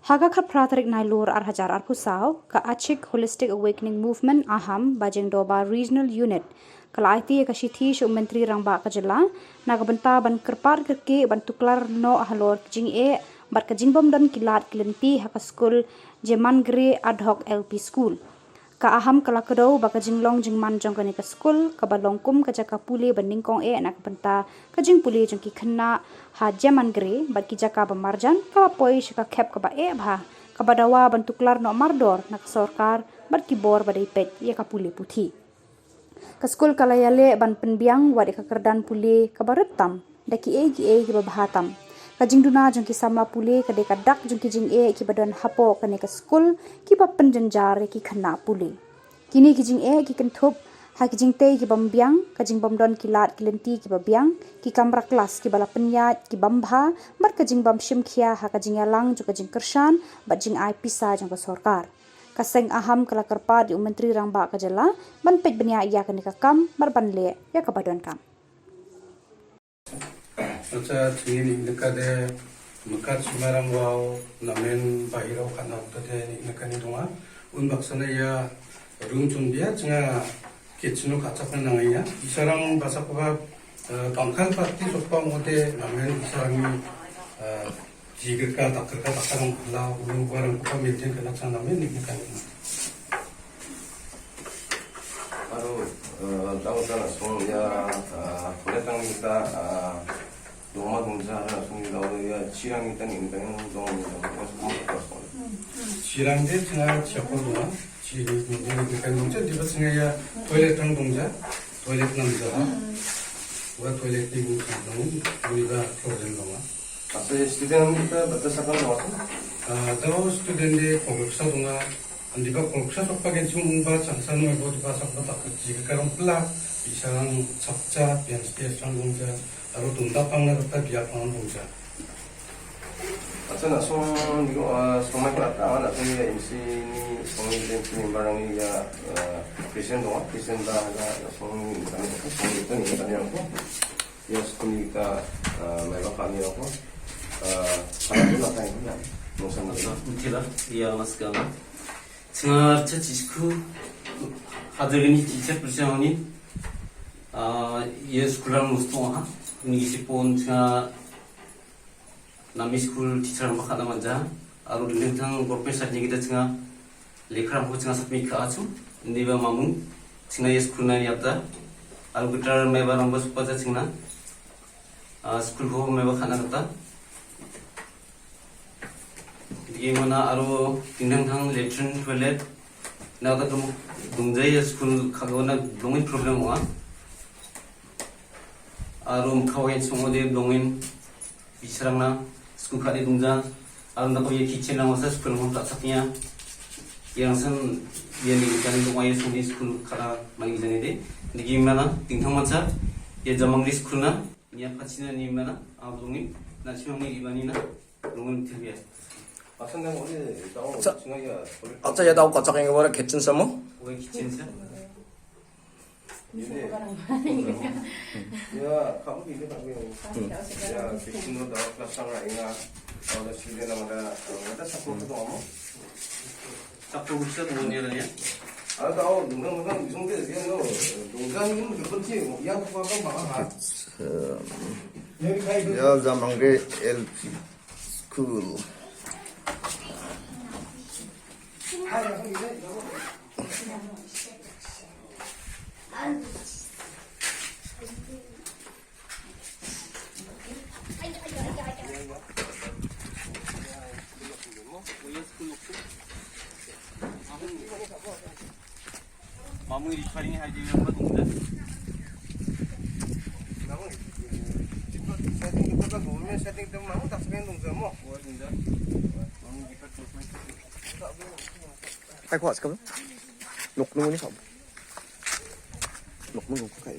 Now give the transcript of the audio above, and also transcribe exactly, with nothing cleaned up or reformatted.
Ha ka khatphra tarik Nailur ar hajar arphew saw, ka Achik Holistic Awakening Movement, AHAM, Bajengdoba Regional Unit, ka la aiti ïa ka shithi sha u Myntri Rangbah ka jylla na ka bynta ban kyrpad kyrkieh ban tuklar noh halor ka jingeh bad ka jingbym don ki lad ki lynti ha ka skul Jemangre Ad Hoc L P School. Ka AHAM ka la kdew ba ka jinglong jingman jong kane ka skul kaba long kum ka jaka pule ba nyngkong eh na ka bynta ka jingpule jong ki khynnah ha Jemangre bad ki jaka ba marjan ka la poi sha ka khep kaba eh bha, kaba dawa ban tuklar noh mardor na ka sorkar bad ki bor ba dei peit ïa ka pule puthi. Ka skul ka la ïaleh ban pynbiang wat ïa ka kyrdan pule kaba rit tam da kiei kiei kiba bha tam. Ka jingduna jong ki samla pule ka dei ka dak jong ki jingeh kiba don hapoh kane ka skul kiba pynjynjar ïa ki khynnah pule. Kine ki jingeh ki kynthup ha ki jingtei kibym biang, ka jingbym don ki lad ki lynti kiba biang, ki kamra klas kiba la pynïaid kibym bha, bad ka jingbym shim khia ha ka jingïalang jong ka jingkyrshan bad jingai pisa jong ka sorkar. Ka seng AHAM ka la kyrpad ïa u Myntri Rangbah ka jylla ban peit bniah ïa kane ka kam bad ban leh ïa kaba donkam. Acha, chini ni neka de mekat sumarang wau namen bahiro khana uta de ni neka ni donga. Un baksana ya rum chun dia chenga kitchen ka chak na nang ya. Isarang basak ba, eh, pangkal parti sokpa ngote namen isarang ni, eh, jigaka takarka takarang la ulung barang ko maintain kana chang namen ni neka ni. Aro, eh, dau da la song ya, eh, boleh tang kita, eh, doma dongja la song ya dau ya chirang kita ni kita yang dong ni dong ni dong ni dong ni. Chirang de chenga siapa dong, chirang ni kita dongja di bas chenga ya toilet tang dongja, toilet nam ja. Wa toilet ni dong ni dong ni ba problem dong. Apa student kita batas apa dong? Eh, dau student de kongsa dong. Andi ba kongsa sok pagen sung ba changsa no bo ba sok ba tak ji ka rong pla, isarang chapcha pian stia sang dongja, aro tunda pang na ta bia pang dongja. Acha na song ni ko, ah, song mai ko ata na song ya M C ni song ni M C ni barang ni ya, ah, Christian dong, Christian da na song ni kami ko, song ni kami ko. Ya, school ni ka, ah, mai ba kami ko. Ah, para tu na kai na. Nongsan na. Mutila, ya mas ka. Chenga cha chi school. Hadir ni teacher persiang ni. Ah, ya school ang musto ha. Ni si pon chenga nami school teacher ang ba khana manja. Aro ding thang group sa ni kita chenga. Lekha ko chenga submit ka achu, ni ba mamung, chenga ya school na ni ata. Aro guitar mai ba rang ba supa cha chenga. Ah, school ko mai ba khana kata. Di mana aro tindang thang latrine toilet. Na ka dung, dungja ya school ka ko na dungin problem wa. Aro mkhawa ya sung de dungin. Bisrang na school khade dungja, alam da ko ye kitchen na wasa school mo tak saknya. Yang san ye ni kan dong ye sung ni school khada mani jani de. Digi mana, tingthang mansa, ye jamang di school na, ni apa china ni mana, ang dungin, na chimang ni ibani na, dungin tilbia. Asan yang oleh tahu, Sa- singa ya, oleh Acha ya dau kachak yang wara kitchen samo? Wara kitchen sa. Ini. Ya, kamu ini tak boleh. Ya, kitchen tu dah kelas sang lah ingat. Kalau dah sini nama dah, ada satu tu kamu. Satu bisa tu ni ya. Ada tahu, dungdang dungdang ujung dia dia no. Dungdang ni lebih penting. Yang apa apa mahal. Ya, zaman ke L P school. Mamu di paling hai di yang ba dungja. Mamu di setting itu kan government setting tu mamu tak sekian dungja mo. Oh, dungja. Mamu di paling. Hai kuat sekali. Nok nung ni sab. Nok nung kai.